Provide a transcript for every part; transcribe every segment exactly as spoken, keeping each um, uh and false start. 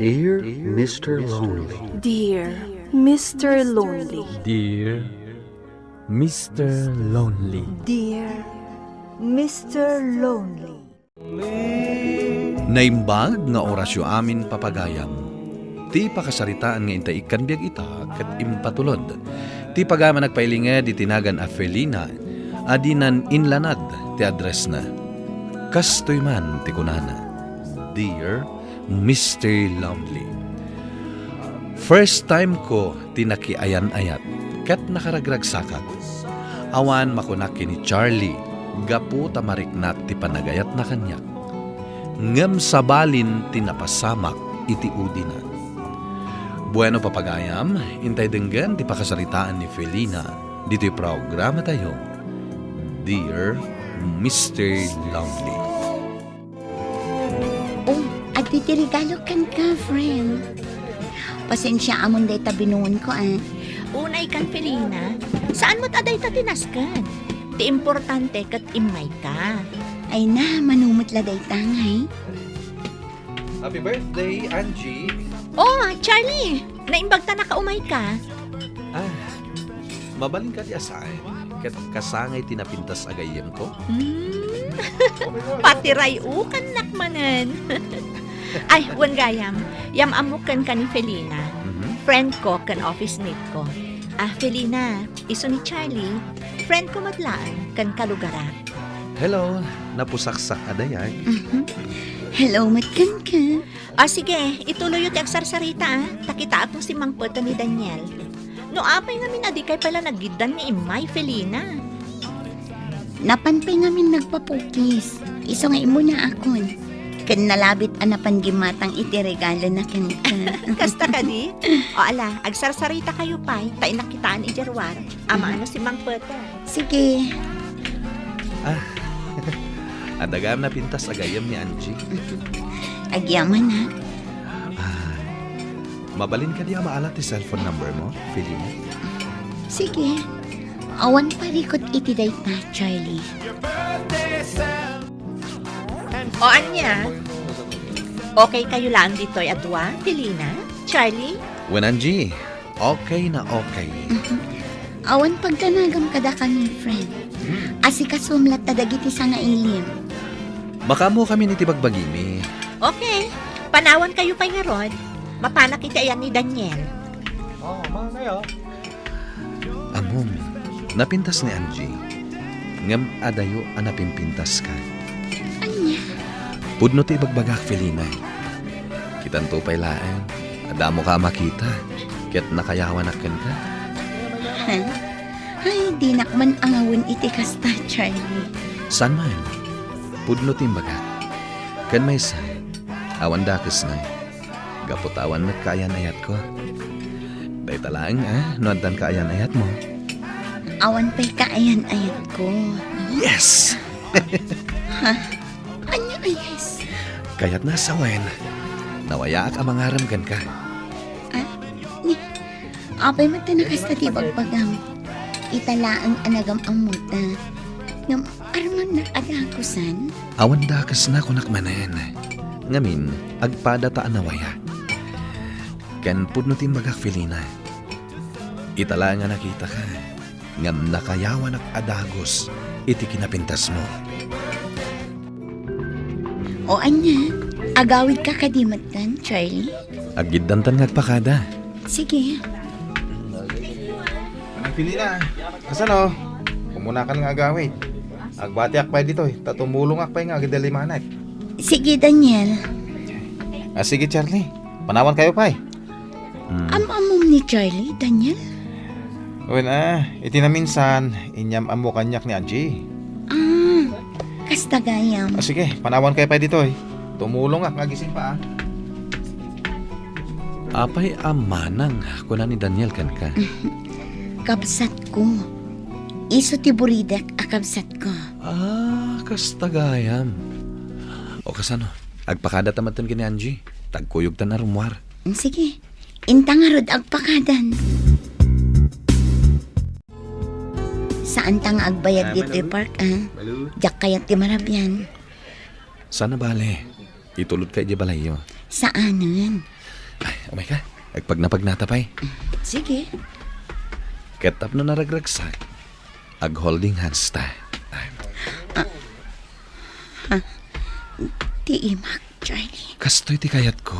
Dear Mister Lonely. Dear Mister Lonely. Dear Mister Lonely. Dear Mister Lonely. Naimbag nga orasyo amin, papagayam. Ti pakasaritaan nga intay ikkan biag ita ket impatulod. Ti pagayam a nagpailinged iti nagan a Felina a dinan inlanad ti addressna. Kastoy man ti kunana, Dear Mister Lonely. First time ko ti nakiayan-ayat ket nakaragragsakak. Awan makunak ken ni Charlie gapu ta mariknak ti panagayatna kaniak. Ngem sabalin ti napasamak iti udina. Bueno, papagayam, intay denggen ti pakasaritaan ni Felina ditoy programatayo, Dear Mister Lonely. Oh, adda ti regalo kenka, friend. Pasensiaam dayta binuonko, ah. Unay kan, Felina. Saan met a dayta ti nasken? Ti importante ket immayka. Ay na, mano met la dayta ngay. Happy birthday, Angie! Oh, Charlie! Naimbag ta nakaumayka. Ah, mabalin kadi a saan ket kasangay ti napintas a gayyemko? Hmm. Patiray-okannak manen. Ay, wen gayam, yam-ammok kenka ni Felina. Mhm. Friend ko ken office mate ko. Ah, Felina, isu ni Charlie, friend ko met laeng ken kalugarak. Hello, napusaksak a dayag. Mhm. Hello met kenka. Ah, sige, ituloyyo ti agsarsarita, ah. Ta kitaak no simmangpeten ni Daniel. No apay ngamin a dikay pay la naggiddan nga immay, Felina? Napan pay ngamin nagpapukis. Isu nga immunaakon. Ken nalabit a napan gimmatang iti regalona kenka. Kasta kadi? O ala, agsarsaritakayo pay, ta innak kitaen idiay ruar. Amangan no simmangpeten. Sige. Ah, adda gayam napintas a gayyem ni Angie. Agyamanak. Ah, mabalin kadi a maala ti cellphone number mo, Felina? Sige. Awan parikut iti dayta, Charlie. O ania? Okay kayo laeng ditoy a dua, Felina? Charlie? Wen, Angie, okay na okay. Mhm. Awan pagdanagam kadakami, friend. Hmm. Asikasuem latta dagiti sangailim. Makaammokamin iti bagbagimi. Okay. Panawankayo pay ngarud. Mapanak iti ayan ni Daniel. Oh, mangayo. Ammom, napintas ni Angie. Ngem adayo a napimpintaska. Ania? Pudno ti ibagbagak, Felina. Kitanto pay laeng, addamoka a makita, ket nakayawanak kenka. Ha? Ay, dinak man angawen iti kasta, Charlie. Saan man? Pudno ti imbagak. Ken maysa, awan dakesna. Gapu ta awan met kaayan-ayatko. Dayta laeng, ah, no addan kaayan-ayatmo. Awan pay kaayan-ayatko. Yes! Ha? Ania a yes? Kayatna a sawen, nawayaak a mangarem kenka. Ah? Ni, apay met ta nakasta ti bagbagam? Ita laeng a nagam-ammota. Ngem armannak a dagusan? Awan dakesna, kunak manen. Ngamin, agpada ta a nawaya. Ken pudno ti imbagak, Felina. Ita laeng a nakitaka, ngem nakayawanak a dagus iti kinapintasmo. O ania, agawidka kadi metten, Charlie? Aggiddantan nga agpakada. Sige. Felina, kasano? Umunakan nga agawid. Agbatiak pay ditoy, ta tumulongak pay nga agidalimanek. Sige, Daniel. Ah, sige, Charlie. Panawankayo pay. Hmm. Am-ammom ni Charlie, Daniel? Wen, ah, iti naminsan, inyam-ammo kaniak ni Angie. Ah, kasta gayam. Ah, sige, panawankayo pay ditoy. Tumulongak nga agisingpa, ah. Apay a manang, kuna ni Daniel kenka? Kabsatko. Isu ti buridek a kabsatko. Ah, kasta gayam. O kasano, agpakada ta metten ken ni Angie. Ta agkuyogtan a rummuar. Sige. Inta ngarud agpakadan. Saanta nga agbayad ditoy park, ah. Diak kayat ti marabian. Saan a bale. Itulodka idiay balayyo. Saanen. Ay, umay ka. Agpagnapagnata pay. Sige. Ket tapno naragragsak, ag-holding hands ta. Ay. Ah. Ha? Ti imak, Charlie. Kastoy ti kayatko.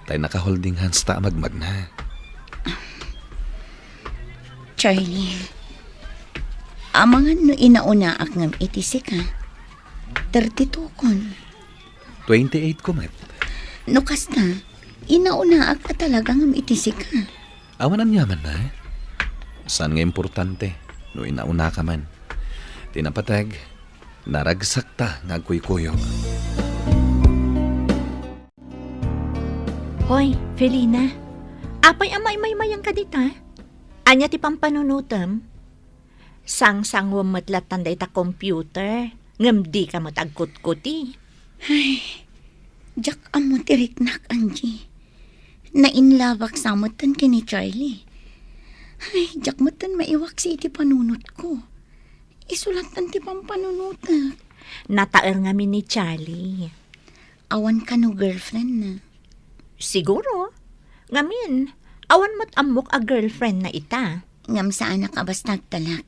Tay naka-holding hands ta a magmagna. Charlie, amangan no inaunaak ngem iti sika. Thirty-two kon. Twenty-eight ko met. No kasta, inaunaak a talaga ngem iti sika. Awan aniamanna, eh. Saan nga importante no inaunaka man. Ti napateg, naragsakta nga agkuykuyog. Hoy, Felina. Apay a maimaymayangka dita? Ania ti pampanunotem? Sangsanguem met lattan dayta computer, ngem dika met agkutkuti. Ay, diak ammo ti riknak, Angie. Nainlabak sa metten ken ni Charlie. Ay, diak metten maiwaksi iti panunotko. Isu lattan ti pampanunotek. Nataer ngamin ni Charlie. Awan kano girlfriendna? Siguro. Ngamin, awan met ammok a girlfriendna ita. Ngem saanak a basta agtalek.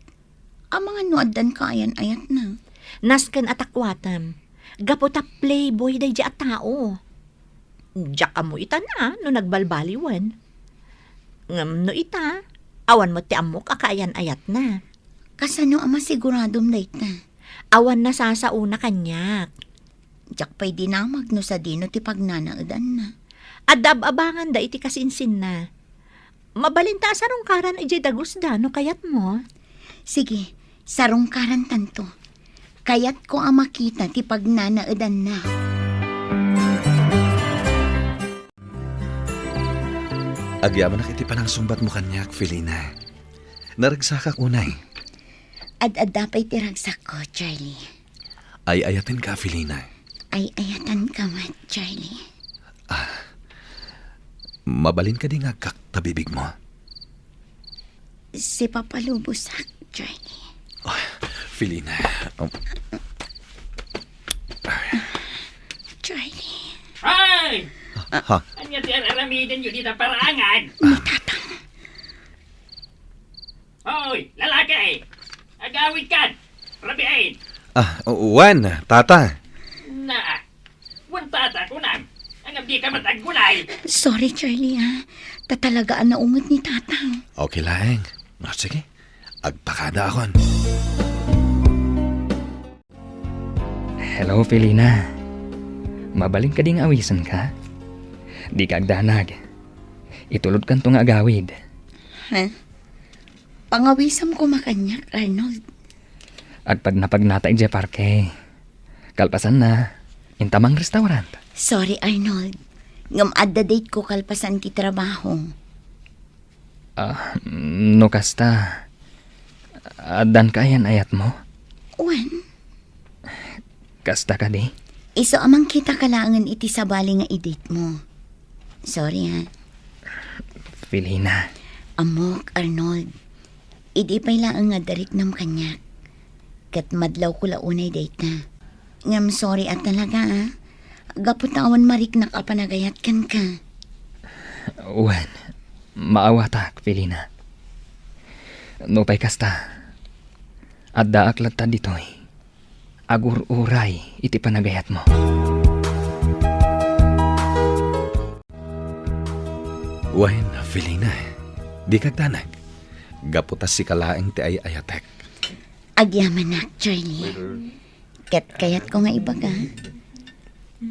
Amangan no addan kaayan-ayatna. Nasken a takuatem. Gapu ta playboy daydi a tao. Diak ammo ita no nagbalbaliwen. Ngem no ita, awan met ti ammok a kaayan-ayatna. Kasano a masiguradom dayta? Awan nasasaona kaniak. Diak pay dinamag no sadino ti pagnanaedanna. Adda ab-abanganda iti kasinsinna. Mabalinta a sarungkaran idiay dagusda no kayatmo. Sige, sarungkarantanto. Kayatko a makita ti pagnanaedanna. Agyamanak iti panangsungbatmo kaniak, Felina. Naragsakak unay. Ad-adda pay ti ragsakko, Charlie. Ay-ayatenka, Felina. Ay-ayatanka met, Charlie. Ah, mabalin kadi nga agkakta bibigmo? Sipapalubosak, Charlie. Ah, Felina. Um. Charlie. Ay! Ha? Ania ti ar-aramidenyo dita parangan? Ni Tatang. Hoy, lalaki! Agawidkan! Rabiin! Ah, wen, tata. Na, wen tata, kunam. Ngem dika met aggunay. Sorry, Charlie, ah. Ta talaga a naunget ni Tatang. Okay laeng. Ah, sige. Agpakadaakon. Hello, Felina. Mabalin kadi nga awisenka? Dika agdanag. Itulodkanto nga agawid. Ha? Pangawisem koma kaniak, Arnold. Agpagnapagnata idiay parke. Kalpasanna, inta mangrestaurant. Sorry, Arnold. Ngem adda date ko kalpasan ti trabaho. Ah, no kasta, addan kaayan-ayatmo? Wen. Kasta kadi? Isu a mangkitaka laengen iti sabali nga i-date mo. Sorry, ha. Felina. Ammok, Arnold. Idi pay laeng nga adda riknam kaniak. Ket madlawko la unay dayta. Ngem sorry a talaga, ah. Gapu ta awan mariknak a panagayat kenka. Wen, maawatak, Felina. Nupay kasta, addaak latta ditoy. Agur-uray iti panagayatmo. Wen, Felina, dika agdanag. Gapu ta sika laeng ti ay-ayatek. Agyamanak, Charlie. Ket kayatko nga ibaga.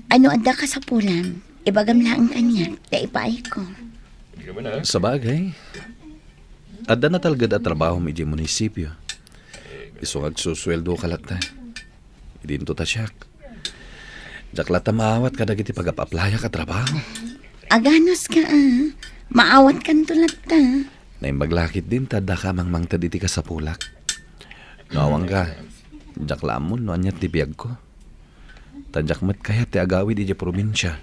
Ano adda kasapulam, ibagam laeng kaniak, ta ipaayko. Sabagay, adda natalged a trabahom idiay munisipio. Isu nga agsusueldoka latta. Idinto ta siak. Diak latta maawat kadagiti pagap-aplayak a trabaho. Aganuska, ah. Maawatkanto latta. Naimbag la ketdin ta addaka a mangmangted iti kasapulak. No awanka, diak la ammon no ania ti biagko. Ta diak met kayat ti agawid idiay probinsia.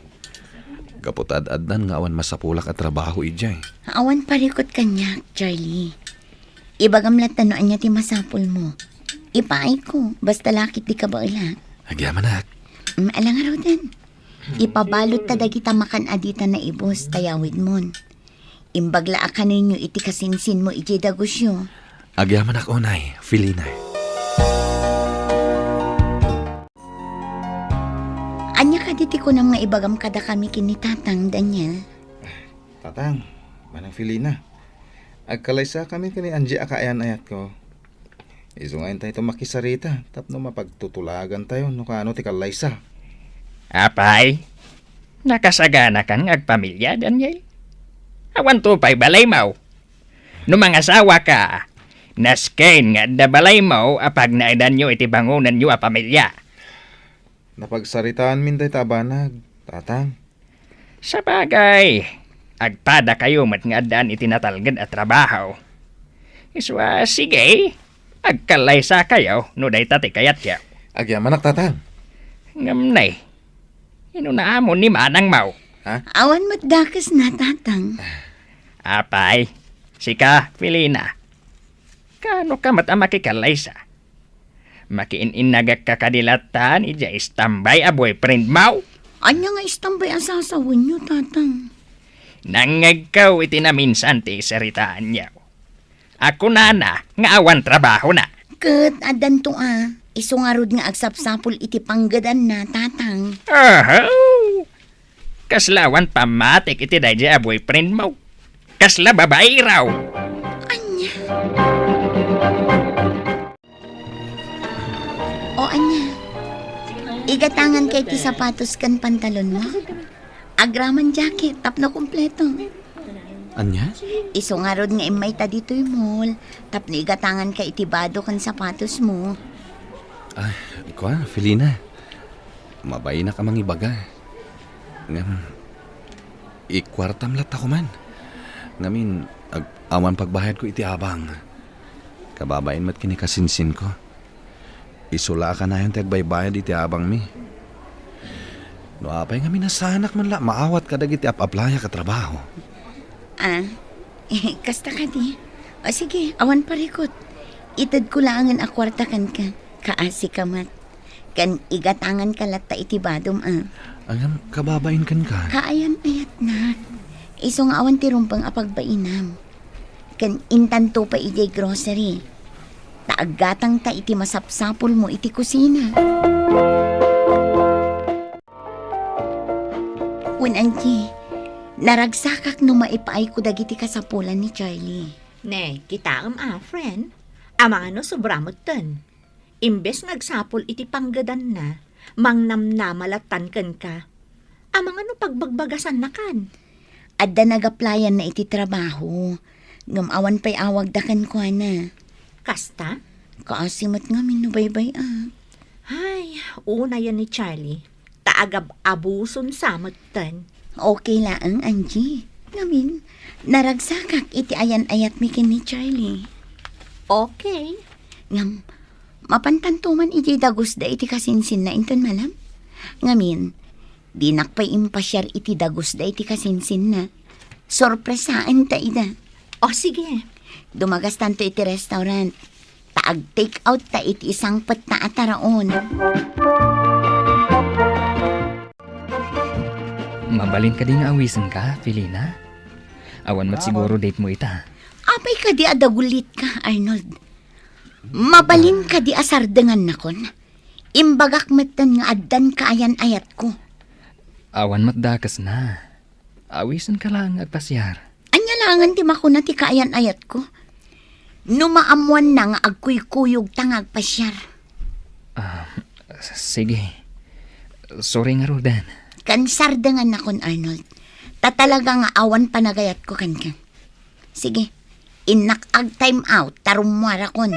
Gapu ta ad-addan nga awan masapulak a trabaho idiay. Awan parikut kaniak, Charlie. Ibagam latta no ania ti masapulmo. Ipaayko, basta la ket dika baelak. Agyamanak. Mm, ala ngaruden. Ipabalutta dagita makan a dita naibus ta yawidmon. Imbag la a kanenyo iti kasinsinmo idiay dagusyo. Agyamanak unay, Felina. Ania kadi ti kunam nga ibagam kadakami ken ni Tatang, Daniel? Tatang, Manang Felina, agkalaysakami ken ni Angie a kaayan-ayatko. Isu nga intayto makisarita tapno mapagtutulagantayo no kaano ti kallaysa. Apay, nakasaganakan nga agpamilia, Daniel? Awanto pay balaymo. No mangasawaka, nasken nga adda balaymo a pagnaedanyo iti bangonenyo a pamilia. Napagsaritaanmin dayta a banag, Tatang. Sabagay, agpadakayo met nga addaan iti natalged a trabaho. Isu a, sige, agkallaysakayo no dayta ti kayatyo. Agyamanak, Tatang. Ngem nay, inuna amon ni manangmo? Ha? Awan met dakesna, Tatang. Apay, sika, Felina, kaano ka met a makikallaysa? Makiin-innagekka kadi latta idiay istambay a boyfriendmo? Ania nga istambay a sasawenyo, Tatang? Nangngegko iti naminsan ti isaritaanyo a kunana nga awan trabahona. Ket addanto a, isu ngarud nga agsapsapul iti panggedanna, Tatang. Ahaw! Kasla awan pammatik iti daydiay a boyfriendmo. Kasla babairaw. Ania? O ania? Igatanganka iti sapatos ken pantalonmo? Agraman jacket tapno kompleto. Ania? Isu ngarud nga immayta ditoy mall tapno igatanganka iti bado ken sapatosmo. Ay, kua, Felina. Mabainak a mangibaga. Ngem, ikuartam latta koma. Ngamin, ag-, awan pagbayadko iti abang. Kababain met ken ni kasinsinko. Isu la a kanayon ti agbaybayad iti abangmi. No apay ngamin a saanak man la maawat kadagiti ap-aplayak a trabaho. Ah, kasta kadi? O sige, awan parikut. Itedko laengen a kuarta kenka. Kaasika met. Ken igatanganka latta iti badom a. Ngem kababain kenka. Kaayan-ayatnak. Isu nga awan ti rumbeng a pagbainam. Ken intanto pay idiay grocery. Ta aggatangta iti masapsapulmo iti kusina. Wen Angie, naragsakak no maipaayko dagiti kasapulan ni Charlie. Ne, kitaem a, friend. Amangan no sobra metten. Imbes nga agsapul iti panggedanna, mangnamnama lattan kenka. Amangan no pagbagbagasannakan. Adda nagaplayanna iti trabaho, ngem awan pay awagda kenkuana. Kasta? Kaasi met ngamin no baybay-ak. Ay, unayen ni Charlie. Ta agab-abuson sa metten. Okay laeng, Angie. Ngamin, naragsakak iti ayan-ayatmi ken ni Charlie. Okay. Ngem, mapantanto man iti dagusda iti kasinsinna inton malem? Ngamin, dinak pay impasiar iti dagusda iti kasinsinna. Sorpresaenta ida. O, sige. Dumagastanto iti restaurant. Ta ag-take out ta iti isangpet ta a taraon. Mabalin kadi nga awisenka, Felina? Awan met siguro date mo ita. Apay kadi a dagulitka, Arnold? Mabalin kadi a sardengannakon? Imbagak metten nga addan kaayan-ayatko. Awan met dakesna. Awisenka laeng nga agpasiar. Ania laengen ti makuna ti kaayan-ayatko? No maammoanna nga agkuykuyogta nga agpasiar. Ah, s-, sige. Sorry ngaruden. Ken sardengannakon, Arnold. Ta talaga nga awan panagayatko kenka. Sige, innak ag-time out ta rummuarakon.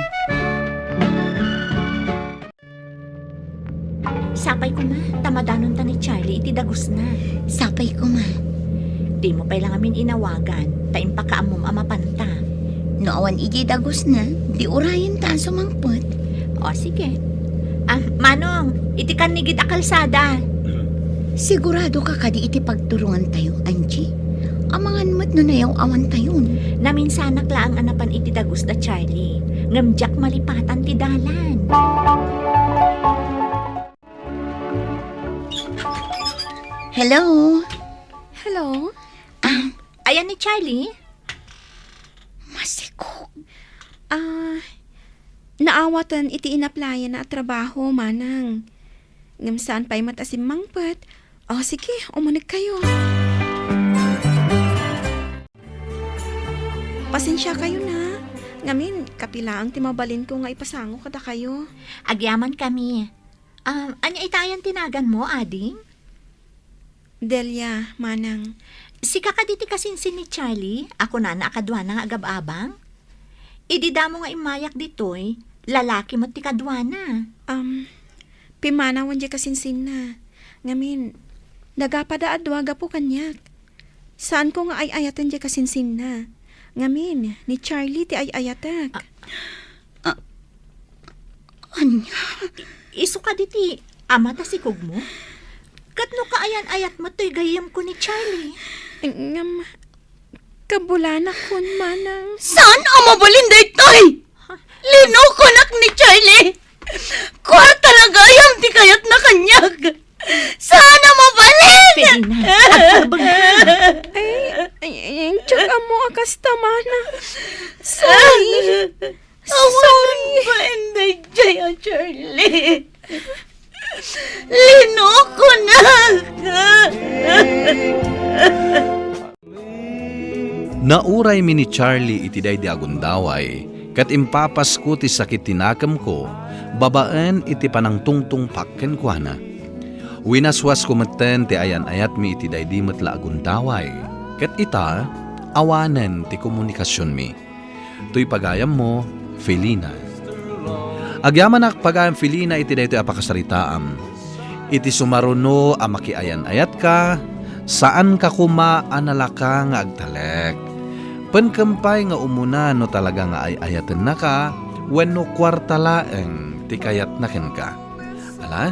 Sapay koma, ta madanonta ni Charlie iti dagusna. Sapay koma. Dimo pay la ngamin inawagan, ta impakaammom a mapanta. No awan idiay dagusna, di urayenta a sumangpet. O, sige. Ah, Manong, iti kannigid a kalsada. Sigurado ka kadi iti pagturongantayo, Angie? Amangan met no nayaw-awantayon. Naminsanak laeng a napan iti dagus da Charlie, ngem diak malipatan ti dalan. Hello? Hello? Ah, ayan ni Charlie? Masikog. Ah, naawaten iti inaplayan a trabaho, manang. Ngem saan pay met a simmangpet. O, sige, umuneg kayo. Pasensia kayo na. Ngamin, kapilaang ti mabalinko nga ipasango kadakayo. Agyaman kami. Ah, ania ita ayan ti naganmo, ading? Delia, manang. Sika kadi ti kasinsin ni Charlie, a kunana a kaduana nga agab-abang? Idi damo nga immayak ditoy, lalaki met ti kaduana. Um, pimmanawan diay kasinsinna. Ngamin, nagapada a dua gapu kaniak. Saanko nga ay-ayaten diay kasinsinna. Ngamin, ni Charlie ti ay-ayatek. Ah, ah, ania? Isu kadi ti ama ta sikogmo? Ket no kaayan-ayatmo toy gayyemko ni Charlie? Ngem, kabulanakon, manang. Saan a mabalin daytoy? Linokonak ni Charlie. Kuarta la gayam ti kayatna kaniak. Saan a mabalin? Felina, agkarbeng ka. Ay, ay, ay, diak ammo a kasta, manang. Sorry. Sorry. Awan ba, inday, Jay, a Charlie? Linokonak. Nauraymi ni Charlie iti daydi a gundaway, ket impapasko ti sakit ti nakemko babaen iti panangtungtungpak kenkuana. Winaswasko metten ti ayan-ayatmi iti daydi met la a gundaway, ket ita, awanen ti komunikasionmi. Toy pagayammo, Felina. Agyamanak pagayam Felina iti daytoy a pakasaritaam. Iti sumaruno a makiayan-ayatka, saanka koma a nalaka nga agtalek. Penkem pay nga umuna no talaga nga ay-ayatennaka wenno kuarta laeng ti kayatna kenka. Ala,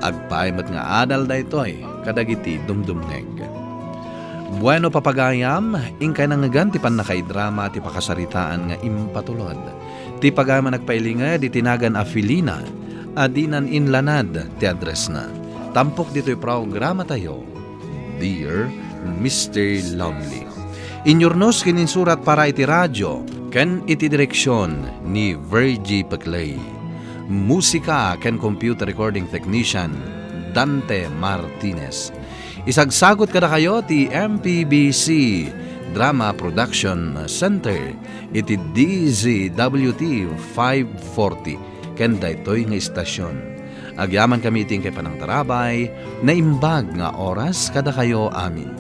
agpaay met nga adal daytoy kadagiti dumdumngeg. Bueno, papagayam, inkay nangngegan ti pannakaidrama ti pakasaritaan nga impatulod. Ti pagayam a nagpailinged iti nagan a Felina a dinan inlanad ti addressna. Tampok ditoy programatayo, Dear Mister Lonely. Inyurnos ken insurat para iti radio ken iti direksion ni Virgie Peclay. Musika ken computer recording technician, Dante Martinez. Isagsagut kadakayo ti M P B C Drama Production Center iti D Z W T five forty ken daytoy nga istasion. Agyamankami iti inkay panangtarabay, naimbag nga oras kadakayo amin.